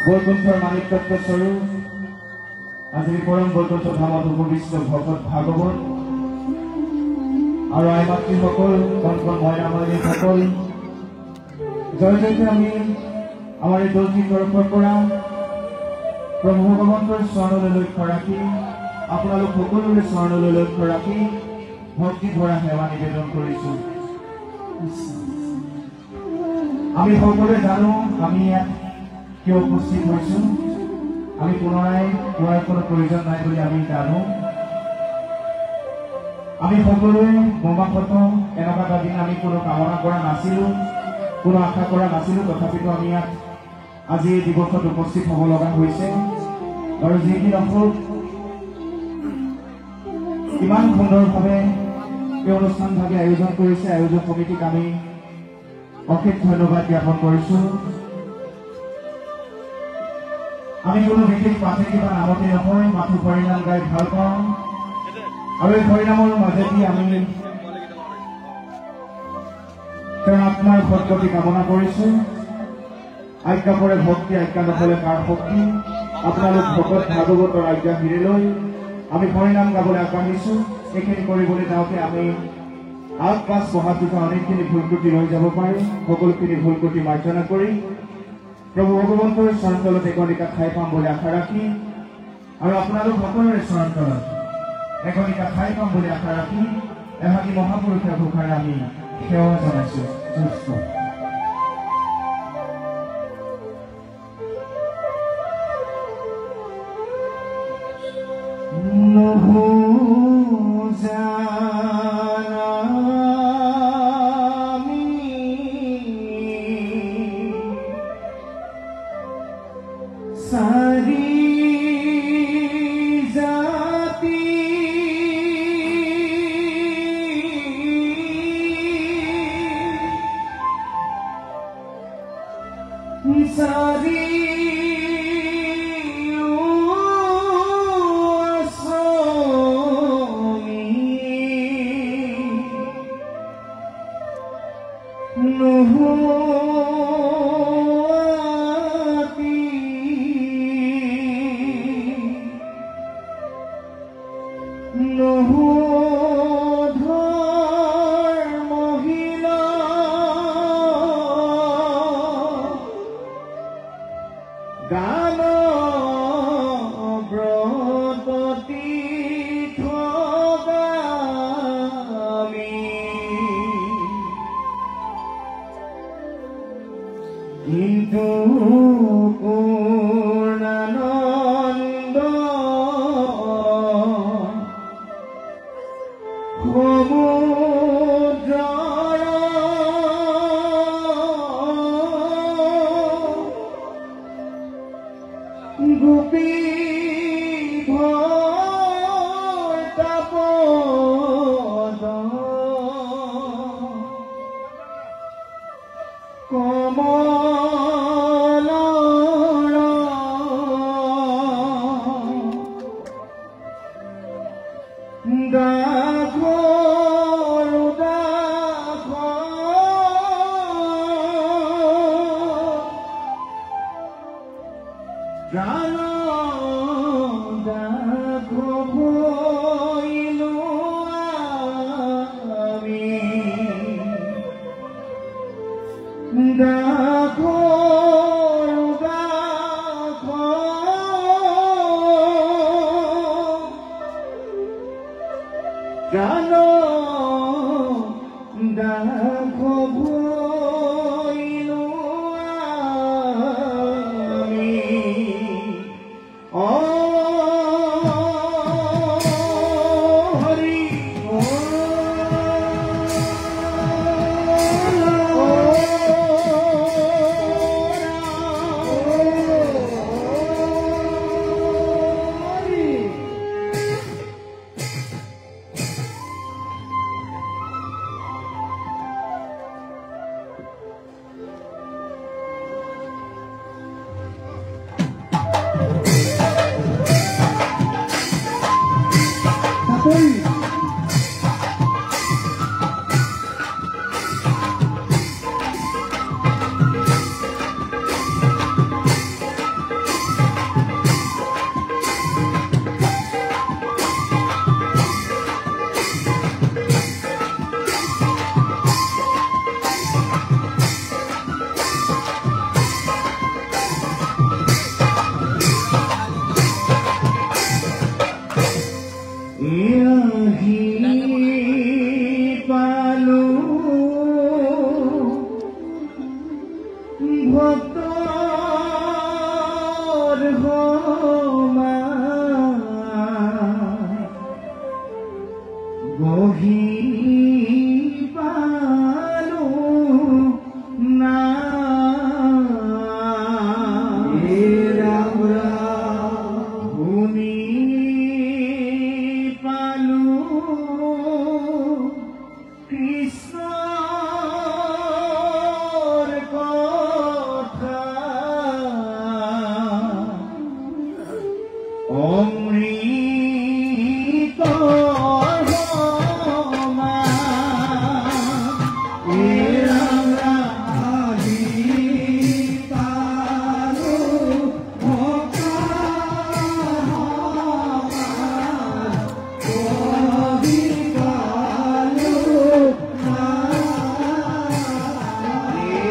বৈকুণ্ঠৰ মাণিকতত্ত্ব স্বৰূপ আজিৰ পৰম বৈকুণ্ঠ ধামত উপবিষ্ট ভকত ভাগৱত আৰু আই মাতৃসকল, কণ কণ মইনা মাইনীসকল, জয় জয়তে আমি আমাৰ এই দলটিৰ তৰফৰ পৰা প্ৰভু ভগৱন্তৰ চৰণলৈ লক্ষ্য ৰাখি, আপোনালোক সকলোৰে চৰণলৈ লক্ষ্য ৰাখি ভক্তি ভৰা সেৱা নিবেদন কৰিছো। আমি সকলোৱে জানো আমি ইয়াত কিয় উপস্থিত হৈছো। আমি পুনৰাই কোৱাৰ কোনো প্ৰয়োজন নাই বুলি আমি জানো। আমি সকলোৱে বোমাখত এনেকুৱা এটা দিন আমি কোনো কামনা কৰা নাছিলো, কোনো আশা কৰা নাছিলো, তথাপিতো আমি ইয়াত আজি এই দিৱসত উপস্থিত হ'ব লগা হৈছে। আৰু যি কি নহওক, ইমান সুন্দৰভাৱে এই অনুষ্ঠানভাগে আয়োজন কৰিছে, আয়োজক সমিতিক আমি অশেষ ধন্যবাদ জ্ঞাপন কৰিছো। আমি কোনো বিশেষ পাঠেকি বা নামতি নহয়, মাথো হৰিনাম গাই ভাল পাওঁ আৰু এই হৰিনামৰ মাজেদি আমি তেওঁৰ আত্মাৰ সদ্গতি কামনা কৰিছো। আজ্ঞা পৰে ভক্তি, আজ্ঞা নহলে কাৰ শক্তি। আপোনালোক ভকত ভাগৱতৰ আজ্ঞা হিৰে লৈ আমি হৰিনাম গাবলৈ আগবাঢ়িছো। এইখিনি কৰিবলৈ যাওঁতে আমি আগ পাছ বহা থকা অনেকখিনি ভুল ত্ৰুটি ৰৈ যাব পাৰে। সকলোখিনি ভুল ত্ৰুটি মাৰ্জনা কৰি প্ৰভু ভগৱন্তৰ চৰণতলত একনিকা ঠাই পাম বুলি আশা ৰাখি আৰু আপোনালোক সকলোৰে চৰণতলত একনিকা ঠাই পাম বুলি আশা ৰাখি এভাগী মহাপুৰুষৰ ঘোষাৰে আমি সেৱা জনাইছো। Oh. ৰাম ৰাম শুনি পালো কৃষ্ণৰ কথা অমৃত ৰাম ৰাম আহি পালো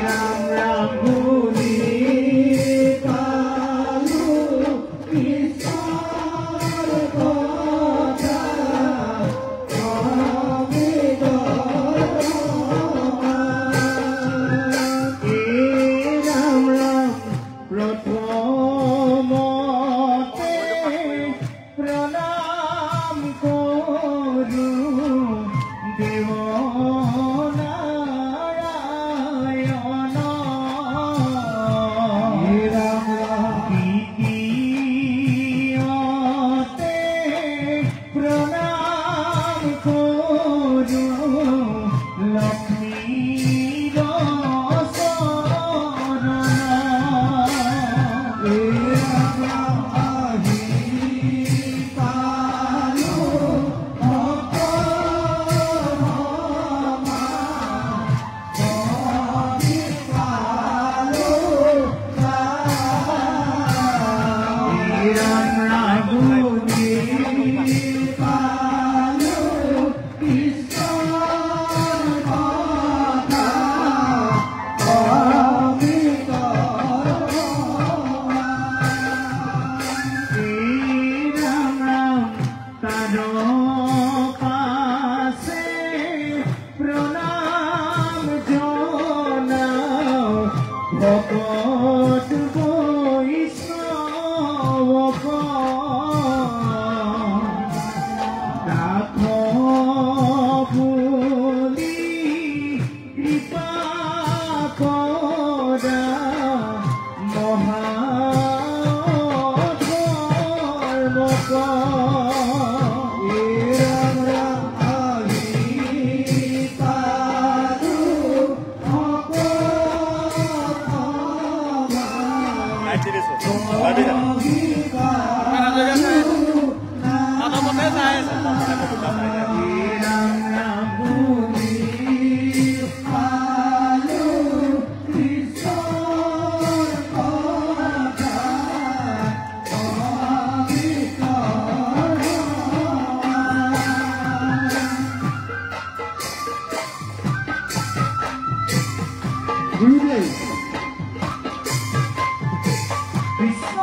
ৰাম ৰাম শুনি পালো কৃষ্ণৰ কথা ৰাম ৰাম প্ৰথমতে প্ৰণাম কৰো দেৱ নাৰায়ণ ৰাম ৰাম দ্বিতীয়তে প্ৰণাম কৰো লক্ষ্মীৰ চৰণ ৰাম ৰাম আহি পালো ৰাম ৰাম শুনি পালো কৃষ্ণৰ কথা ৰাম ৰাম তাৰ পাছে প্ৰণাম জনাও ভকত বৈষ্ণৱক দাস বুলি কৃপা কৰা মহাধৰ্মক ৰাম ৰাম আহি পালো ৰাম ৰাম শুনি পালো কৃষ্ণৰ কথা গুৰুদেৱ কৃষ্ণ।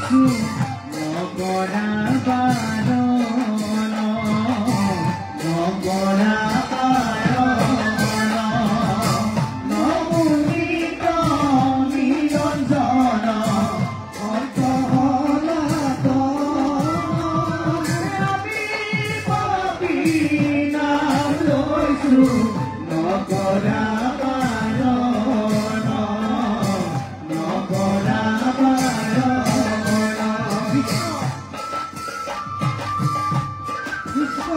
লৈছো নকৰা বাৰণ নকৰা বাৰণ নমুনিত নিৰঞ্জন অন্ত আমি পাপী নাম লৈছো নকৰা বাৰণ নকৰা বাৰণ। কৃষ্ণ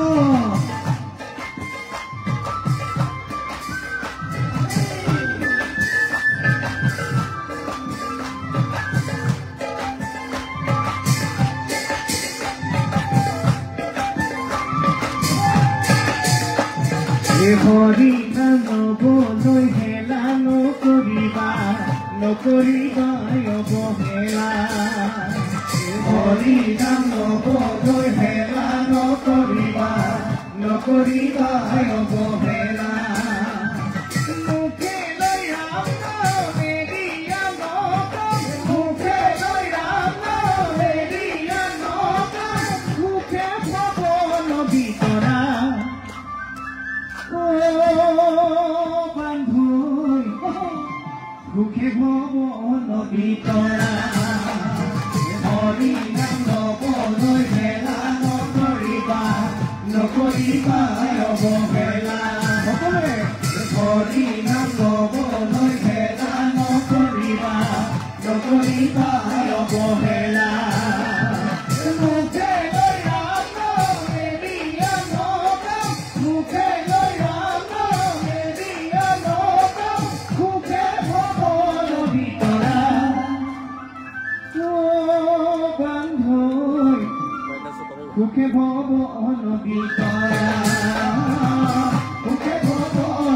হৰি নাম লবলৈ হেলা নকৰিবা নকৰিবা অৱহেলা। হৰি নাম লবলৈ হেলা নকৰিবা নকৰিবা অৱহেলা। মুখে লৈ ৰাম নাম এৰিয়া নকাম মুখে লৈ ৰাম নাম এৰিয়া নকাম মুখে ভৱ নবিতৰা ও বান্ধৈ সুখে ভৱ নবিতৰা। হৰি নাম লবলৈ হেলা নকৰিবা নকৰিবা অৱহেলা। সকলোৱে হৰি নাম লবলৈ হেলা নকৰিবা নকৰিবা অৱহেলা। মুখে লৈ ৰাম নাম এৰিয়া নকাম মুখে লৈ ৰাম নাম এৰিয়া নকাম সুখে ভৱ নবিতৰা ও বান্ধৈ সুখে ভৱ নবিতৰা সুখে ভৱ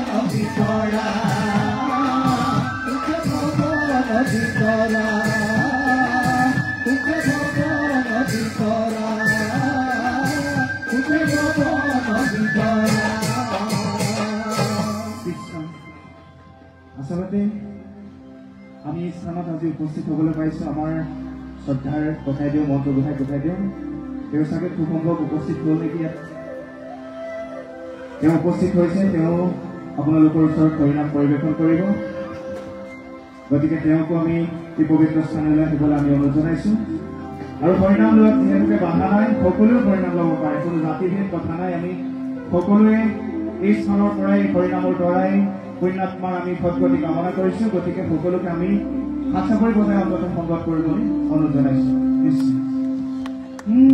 নবিতৰা সুখে ভৱ নবিতৰা সুখে ভৱ নবিতৰা সুখে ভৱ নবিতৰা। কৃষ্ণ। আচলতে আমি এই স্থানত আজি উপস্থিত হ'বলৈ পাইছোঁ আমাৰ শ্ৰদ্ধাৰ ককাইদেউ মন্ত্ৰ গোহাঁই ককাইদেউ তেওঁ চাগে খুব সম্ভৱ উপস্থিত হ'ল নেকি ইয়াত। তেওঁ উপস্থিত হৈছে, তেওঁ আপোনালোকৰ ওচৰত হৰিনাম পৰিৱেশন কৰিব। গতিকে তেওঁকো আমি এই পবিত্ৰ স্থানলৈ আহিবলৈ আমি অনুৰোধ জনাইছোঁ। আৰু হৰিনাম লোৱাত যিহেতুকে বাধা নাই, সকলোৱে হৰিনাম ল'ব পাৰে, কোনো জাতিভেদ কথা নাই। আমি সকলোৱে এই স্থানৰ পৰাই হৰিনামৰ দ্বাৰাই পুণ্যাত্মাৰ আমি সদ্গতি কামনা কৰিছোঁ। গতিকে সকলোকে আমি হাত চাপৰি বজাই অন্ততঃ সংগত কৰিবলৈ অনুৰোধ জনাইছোঁ। নিশ্চয়।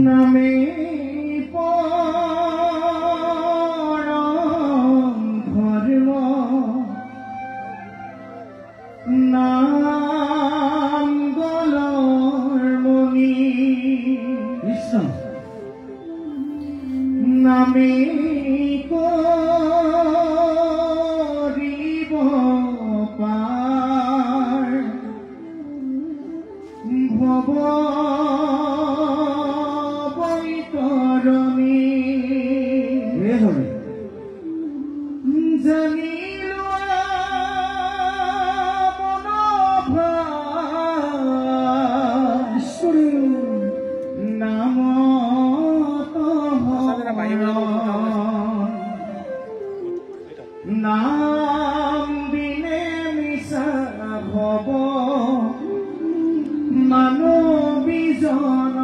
নামে পৰম ধৰ্ম নাম গলৰ মণি কৃষ্ণ। নামে কৰিব পাৰ ভৱ বৈতৰণী। হে হৰি। জানিলো মন ঈশ্বৰে নামত নাম বিনে মিছা ভৱ মানৱীজন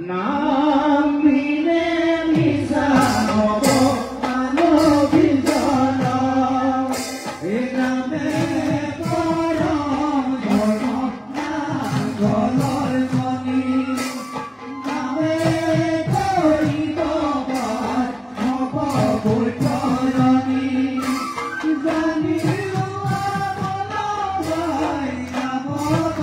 নাম বিনে মিছা ভৱ মানৱীজন। এ নামে পৰম ধৰ্ম নাম গলৰ মণি নামে কৰিব পাৰ ভৱ বৈতৰণী। জানিলো মন ভাই নামত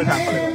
গৈছে আগফালে।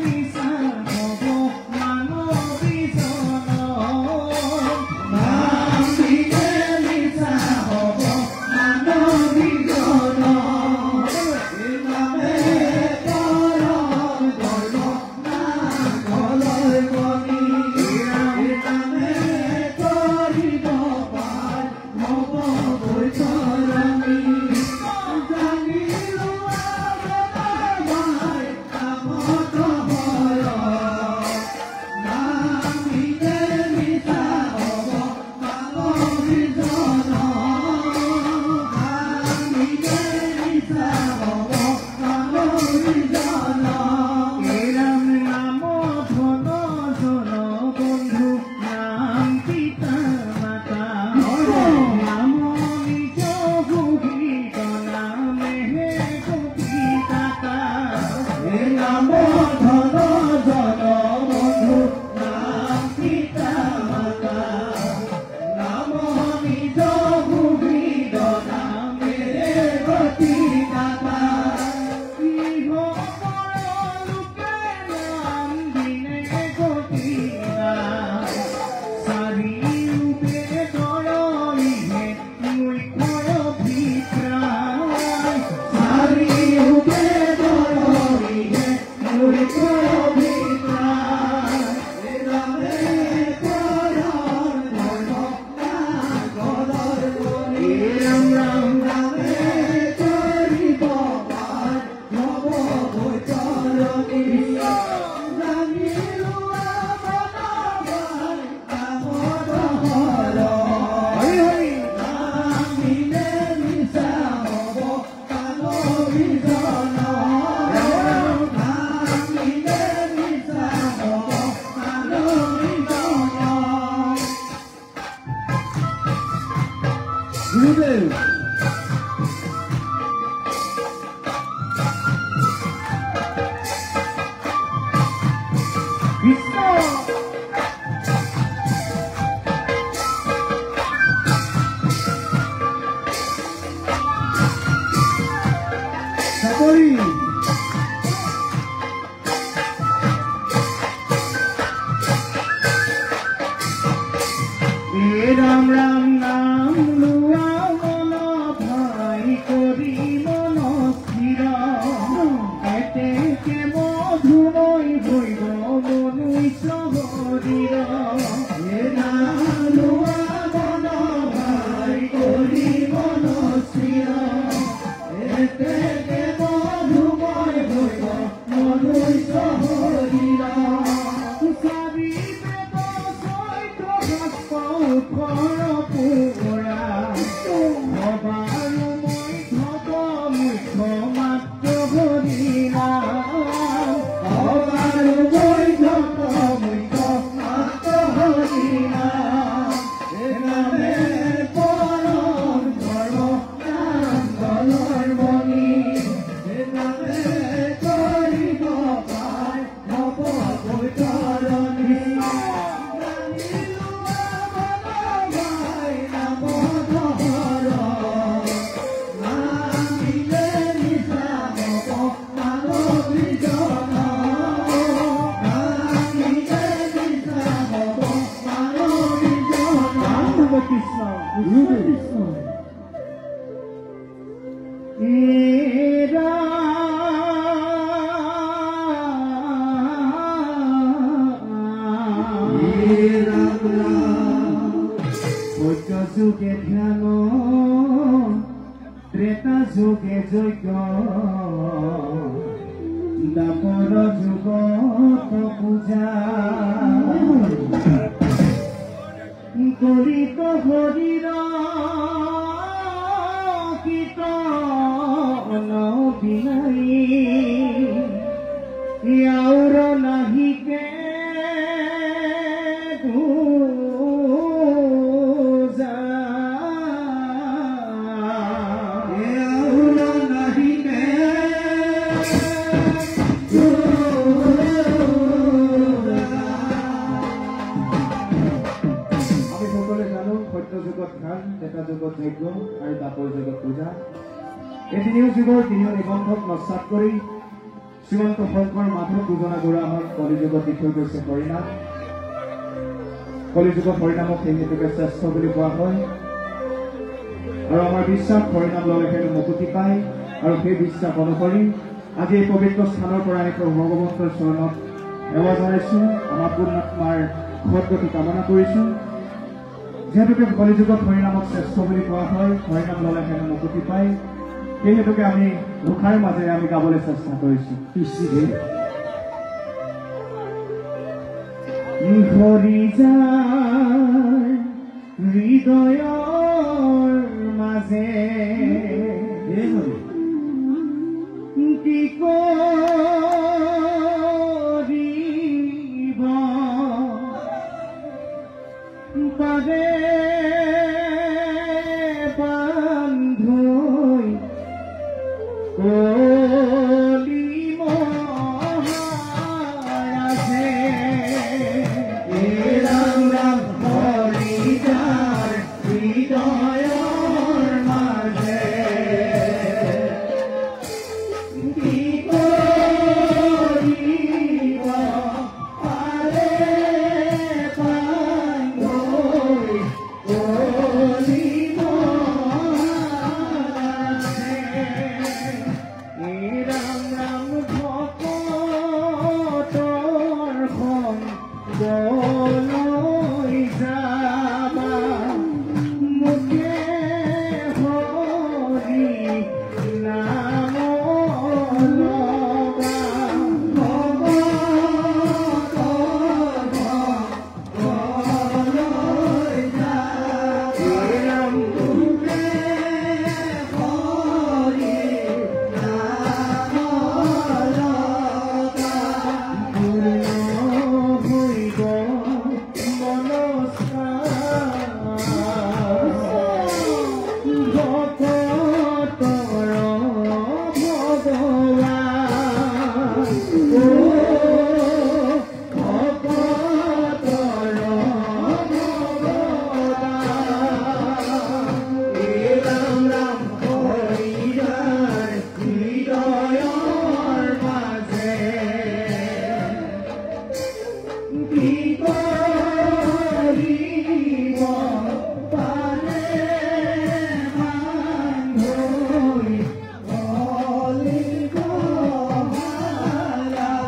যুগে ধ্যান ত্রেতা যুগে যজ্ঞ দ্বাপর যুগত পূজা কলিত হরির কীর্তন বিনাই আউর নাহিকে যুগত যজ্ঞ আৰু দ্বাপৰ যুগত পূজা এই তিনিও যুগৰ তিনিও নিবন্ধক নস্যাৎ কৰি শ্ৰীমন্ত শংকৰ মাধৱ দুজনা গুৰু আমাক কলিযুগত দি থৈ গৈছে হৰিনাম। কলিযুগত হৰিনামক সেই হেতুকে শ্ৰেষ্ঠ বুলি কোৱা হয় আৰু আমাৰ বিশ্বাস হৰিনাম ল'লে হেনো মুকুতি পায় আৰু সেই বিশ্বাস অনুসৰি আজি এই পবিত্ৰ স্থানৰ পৰা আমি প্ৰভু ভগৱন্তৰ চৰণত সেৱা জনাইছোঁ। আমাৰ পূৰ্ণাত্মাৰ সদগতি কামনা কৰিছোঁ। যিহেতুকে কলিযুগত হৰিনামক শ্ৰেষ্ঠ বুলি কোৱা হয়, হৰিনাম ল'লে হেনো মুকুতি পায়, সেই হেতুকে আমি ঘোষাৰ মাজেৰে আমি গাবলৈ চেষ্টা কৰিছোঁ। হৰি যাৰ হৃদয়ৰ মাজে কি কৰিব পাৰে বান্ধৈ কলি মহাৰাজে। ৰাম ৰাম হৰি যাৰ হৃদয়ৰ মাজে কি কৰিব পাৰে বান্ধৈ কলি মহাৰাজে। ৰাম ৰাম ভকতৰ সঙ্গলৈ যাবা, মুখে হৰি নাম লবা। ভকতৰ সঙ্গলৈ যাবা, ৰাম মুখে হৰি নাম লবা। পূৰ্ণ হইব মনস্কাম ভকতৰ ভগৱান। ও ভকতৰ ভগৱান। ৰাম ৰাম হৰি যাৰ হৃদয়ৰ মাজে কি কৰিব পাৰে বান্ধৈ কলি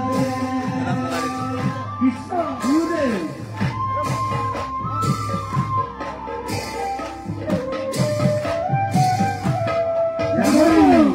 মহাৰাজে। কৃষ্ণ গুৰুদেৱ। ৰাম।